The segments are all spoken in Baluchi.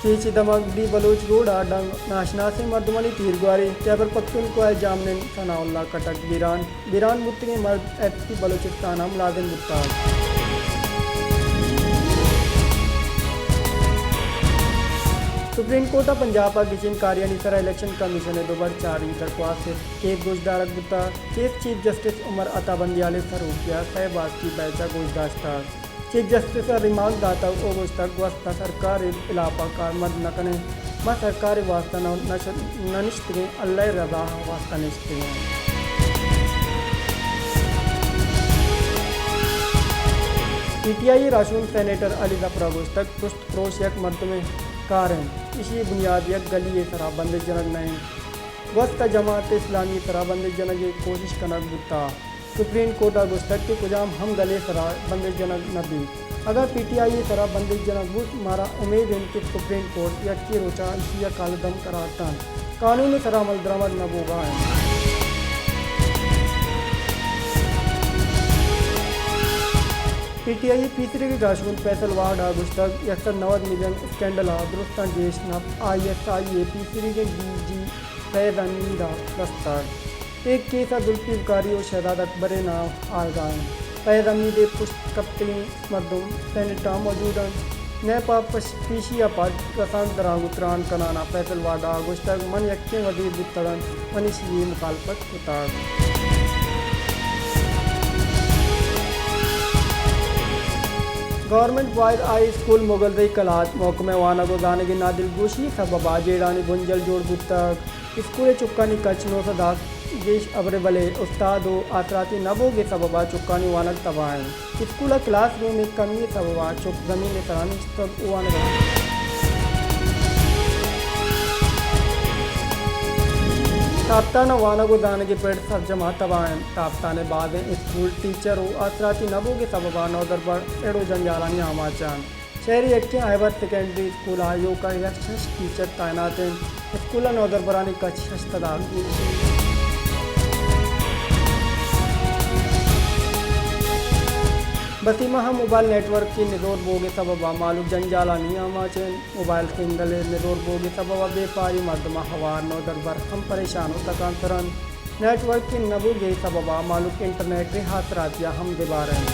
کیچ ءِ دمگ ڈی بلوچ روڈ ءَ ڈنگ، ناشناسیں مردمانی تیرگواری، خیبر پختونخوا ءِ جامنند ثناء اللہ کٹک بیران، بیران بوتگیں مرد ایف سی بلوچستان ءَ ملازم بوتگ۔ سپریم کورٹ ءَ پنجاب ءَ گچین کاریانی سرا الیکشن کمیشن ءِ دوبر چاری درخواست ءِ کیس گوشدارگ بوتگ۔ کیس چیف جسٹس عمر عطا بندیال ءِ سروکی ءَ سئے باسکی بینچ ءَ گوشداشتگ۔ چیف جسٹس ءَ ریمارک داتگ ءُ گوشتگ، گوست ءَ سرکار ءِ ہلاپ ءَ کارمرز نہ کنیں، ما سرکار ءِ واستہ نہ، نہ ش-، نہ نشتگیں، اللہ ءِ رضا ءِ واستہ نشتگیں۔ پی ٹی آئی ءِ راہشون سینیٹر علی ظفر ءَ گوشتگ، پشت پروش یک مردمے کار انت، ایشی ءِ بنیاد یک گلی ءِ سرا بندش جنگ نہ انت۔ گوست ءَ جماعت اسلامی ءِ سرا بندش جنگ ءِ کوشش کنگ بوتگ۔ سپریم کورٹ ءَ گوشتگ کہ کجام ہم گلے ءِ سرا بندش جنگ نہ بیت۔ اگاں پی ٹی آئی ءِ سرا بندش جنگ بوت، مارا امید انت کہ سپریم کورٹ یکے روچ ءَ ایشی ءَ کالعدم قرار دنت۔ قانون ءِ سرا عمل درآمد نہ بوگ ءَ انت۔ پی ٹی آئی ءِ پیسریگیں راہشون فیصل واڈ ءَ گوشتگ، یک سد نود ملین اسکینڈل ءَ درستاں گیش نپ آئی ایس آئی ءِ پیسریگیں ڈی جی فیض حمید ءَ رستگ۔ اے کیس ءَ ذوالفقاری ءُ شہزاد اکبر ءِ نام آیگ ءَ انت۔ فیض حمید ءِ پشت کپتگیں مردم سینیٹ ءَ موجود انت۔ نیپ ءَ پش-، پیشی ءَ پد رسانکدراں گوں تران کنان ءَ فیصل واڈا ءَ گوشتگ، من یکیں وزیر بوتگ انت، من ایشی ءِ مخالفت کتگ۔ گورنمنٹ بوائز ہائی اسکول مغلزئی کلات محکمہ وانگ ءُ زانگ ءِ نادلگوشی ءِ سبب ءَ جیڑھانی بنجل جوڑ بوتگ۔ اسکول ءِ چکانی کچ نو سد ءَ گیش ابر، بلے استاد ءُ آسراتی نہ بوگ ءِ سبب ءَ چکانی وانگ تباہ انت۔ اسکول ءِ کلاس روم ءِ کمی ءِ سبب ءَ چک زمین ءِ سرا نشتگ ءُ وانگ ءَ انت۔ تاپتان ءَ وانگ ءُ زانگ ءِ پڑ سرجم ءَ تباہ انت۔ تاپتان ءِ بازیں اسکول ٹیچر ءُ آسراتی نہ بوگ ءِ سبب ءَ نودربر اڑ ءُ جنجالانی آماچ انت۔ شہر ءِ یکیں ہائبر سیکنڈری اسکول ءَ ایوک ءَ یک شش ٹیچر تعینات انت۔ اسکول ءِ نودربرانی کچ شش سد ءَ گیش انت۔ بسیمہ ءَ موبائل نیٹ ورک ءِ نزور بوگ ءِ سبب ءَ مہلوک جنجالانی آماچ انت۔ موبائل سنگل ءِ نزور بوگ ءِ سبب ءَ بیپاری مردم ءَ ہوار نودربر ہم پریشان ءُ تکانسر انت۔ نیٹ ورک ءِ نہ بوگ ءِ سبب ءَ مہلوک انٹرنیٹ ءِ آسراتی ءَ ہم دیبار انت۔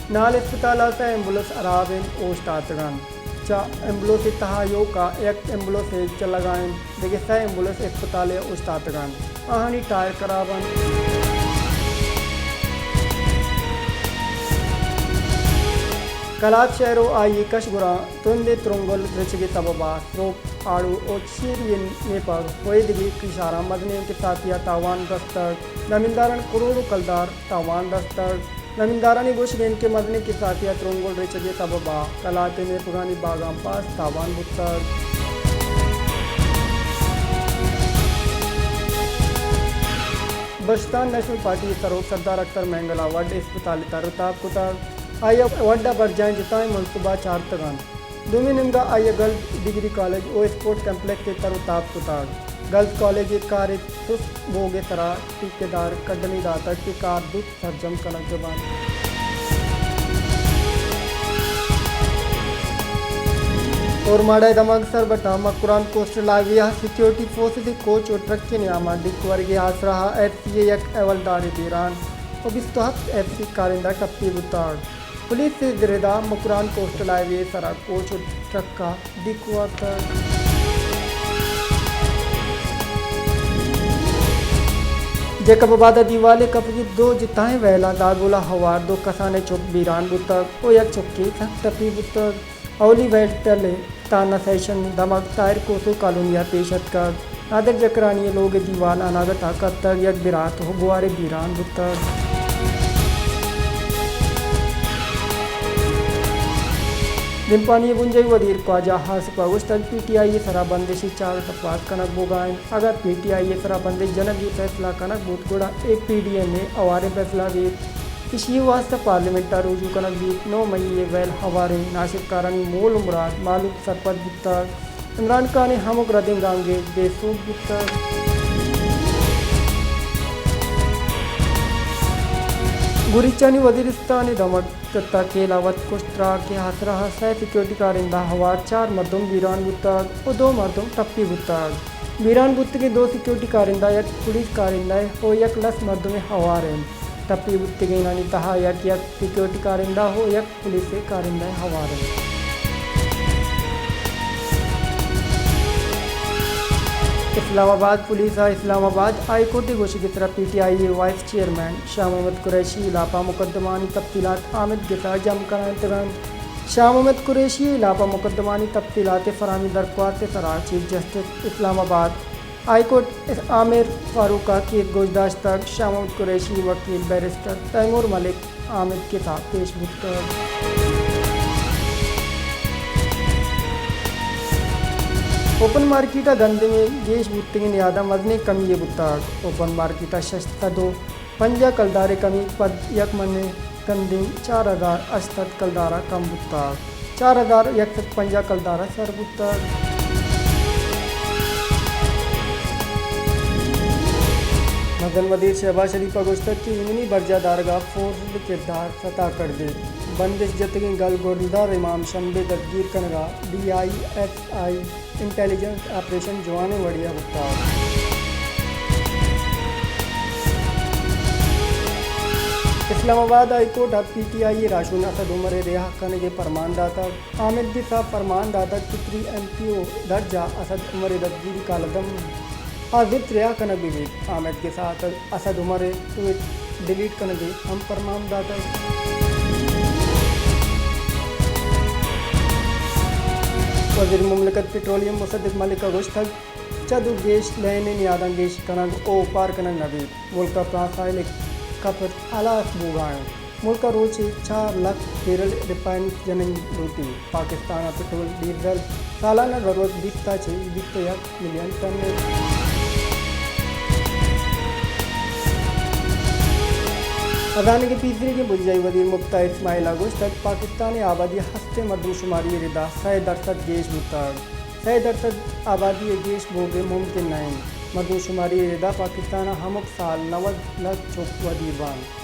نال اسپتال ءَ سئے ایمبولینس ہراب انت ءُ اوشتاتگ انت۔ چہ ایمبولینس ءِ تہا ایوک ءَ یک ایمبولینس ءِ چلگ ءَ انت، دگہ سئے ایمبولینس اسپتال ءَ اوشتاتگ انت۔ آہانی ٹائر کراب انت۔ کلات شہر ءُ آئی ءِ کش گوراں ترندیں ترنگل رچگ ءِ سبب ءَ سروک، آڑو ءُ چیری ءِ نیپگ ءُ ایدگہ کشاراں مزنیں کساسی ءَ تاوان رستگ۔ زمینداران کروڑ ءُ کلدار تاوان رستگ۔ زمیندارانی گوشگ انت کہ مزنیں کساسی ءَ ترنگل رچگ ءِ سبب ءَ کلات ءِ نیپگانی باگاں باز تاوان بوتگ۔ بلوچستان نیشنل پارٹی ءِ سروک سردار اختر مینگل ءَ وڈھ اسپتال ءِ تر ءُ تاب کتگ۔ آئی ءَ وڈھ ءَ برجاہیں جتائیں منصوبہ چارتگ انت۔ دومی نیمگ ءَ آئی ءَ گرلز ڈگری کالج ءُ اسپورٹ کمپلیکس ءِ تر ءُ تاب کتگ۔ گرلز کالج ءِ کار ءِ سست بوگ ءِ سرا ٹھیکیدار کڈنی داتگ کہ کار زوت سرجم کنگ بہ بنت۔ اورماڑہ ءِ دمگ سربٹاں مکران کوسٹل ہائی وے ءَ سیکیورٹی فورسز ءِ کوچ ءُ ٹرک ءِ نیام ءَ ڈیک ورگ ءِ آسرا ءَ ایف سی ءِ یک حوالدارے بیران ءُ بیست ءُ ہپت ایف سی کارندہ ٹپی بوتگ۔ پولیس ءِ رد ءَ مکران کوسٹل ہائی وے ءِ سرا کوچ ءُ ٹرک ءَ ڈیک وارتگ۔ جیکب آباد ءَ دیوالے کپگ ءَ دو جتائیں ویلاں داگولا ہوار دو کسانیں چک بیران بوتگ ءُ یک چکے سک ٹپی بوتگ۔ اولی ویل ٹل ءِ تھانہ سیشن دمگ طاہر کھوسو کالونی ءَ پیش اتکگ۔ نادر جکرانی ءِ لوگ ءِ دیوال اناگت ءَ کپتگ، یک برات ءُ گوارے بیران بوتگ۔ دیمپانی ءِ بنجاہی وزیر خواجہ آصف ءَ گوشتگ، پی ٹی آئی ءِ سرا بندش ءِ چاگرد ءَ پاس کنگ بوگ ءَ انت۔ اگاں پی ٹی آئی ءِ سرا بندش جنگ ءِ فیصلہ کنگ بوت، گڑا اے پی ڈی ایم ءِ ہواریں فیصلہ بیت۔ ایشی ءِ واستہ پارلیمنٹ ءَ رجوع کنگ بیت۔ نو مئی ءِ ویل ہواریں ناشرکارانی مول ءُ مراد مہلوک سرپد بوتگ۔ عمران خان ءِ ہمک ردیں گامگیج بے سوب بوتگ۔ بلوچستانی وزیرستان ءِ دمگ کتہ کیلا وت کشت تراک ءِ آسرا سئے سیکورٹی کارندہ ہوار، چار مردم بیران بوتگ ءُ دو مردم ٹپی بوتگ۔ بیران بوتگیں دو سیکورٹی کارندہ یک پولیس کارندہ ءُ یک لس مردم ہوار انت۔ ٹپی بوتگینانی تہا یک یک سیکورٹی کارندہ ءُ یک پولیس ءِ کارندہ ہوار انت۔ اسلام آباد، پولیس ءَ اسلام آباد ہائی کورٹ ءِ گوشگ ءِ سرا پی ٹی آئی ءِ وائس چیئرمین شاہ محمد قریشی ءِ ہلاپ ءَ مقدمہانی تفصیلات آمید گس ءَ جم کنائینتگ انت۔ شاہ محمد قریشی ءِ ہلاپ ءَ مقدمہانی تفصیلات ءِ فراہمی ءِ درخواست ءِ سرا چیف جسٹس اسلام آباد ہائی کورٹ عامر فاروق ءَ کیس گوش داشتگ۔ شاہ محمد قریشی ءِ وکیل بیرسٹر تیمور ملک آمید گس ءَ پیش بوتگ۔ اوپن مارکیٹ ءَ گندم ءِ گیش بوتگیں نیاداں مزنیں کمی یے بوتگ۔ اوپن مارکیٹ ءَ شش سد ءُ پنجاہ کلدار ءِ کمی پد یک من ءِ گندم چار ہزار ہشت سد کلدار ءَ کم بوتگ، چار ہزار یک سد پنجاہ کلدار ءَ سر بوتگ۔ مزن وزیر شہباز شریف ءَ گوشتگ کہ ایمنی برجاہ دارگ ءَ فورسز ءِ کردار ستا کڑدیت۔ بندش جتگیں گل گلزار امام شمبے دزگیر کنگ ءَ D I S I intelligence operation جوانیں وڑے ءَ بوتگ۔ اسلام آباد ہائی کورٹ ءَ پی ٹی آئی ءِ راہشون اسد عمر ءِ رہا کنگ ءِ پرمان داتگ۔ آمید گس ءَ پرمان داتگ کہ تری ایم پی او درج ءَ اسد عمر ءِ دزگیری کالعدم ءَ زوت رہا کنگ بہ بیت۔ آمید گس ءَ اسد اسد عمر ءِ ٹویٹ ڈیلیٹ کنگ ءِ ہم پرمان داتگ۔ وزیر مملکت پٹرولیم مصدق ملک ءَ گوشتگ، چد ءُ گیش لین ءِ نیاداں گیش کنگ ءُ اوپار کنگ نہ بیت، ملک ءَ پرانس آئل ءِ کپت ہلاس بوگ ءَ انت۔ ملک ءَ روچے چار لکھ بیرل ریفائن جنگ لوٹیت۔ پاکستان ءَ پٹرول ڈیزل سالانہ ضرورت بیست ءَ چہ بیست ءُ یک ملین ٹن انت۔ ہزانگ ءِ پیسریگیں بنجاہی وزیر مکتا اسماعیل ءَ گوشتگ، پاکستان ءِ آبادی ءِ ہستیں مردم شماری ءِ ردا سئے درسد گیش بوتگ۔ سئے درسد آبادی ءِ گیش بوگ ممکن نہ انت۔ مردم شماری ءِ ردا پاکستان ءَ ہمک سال نود لکھ چک ودی بنت۔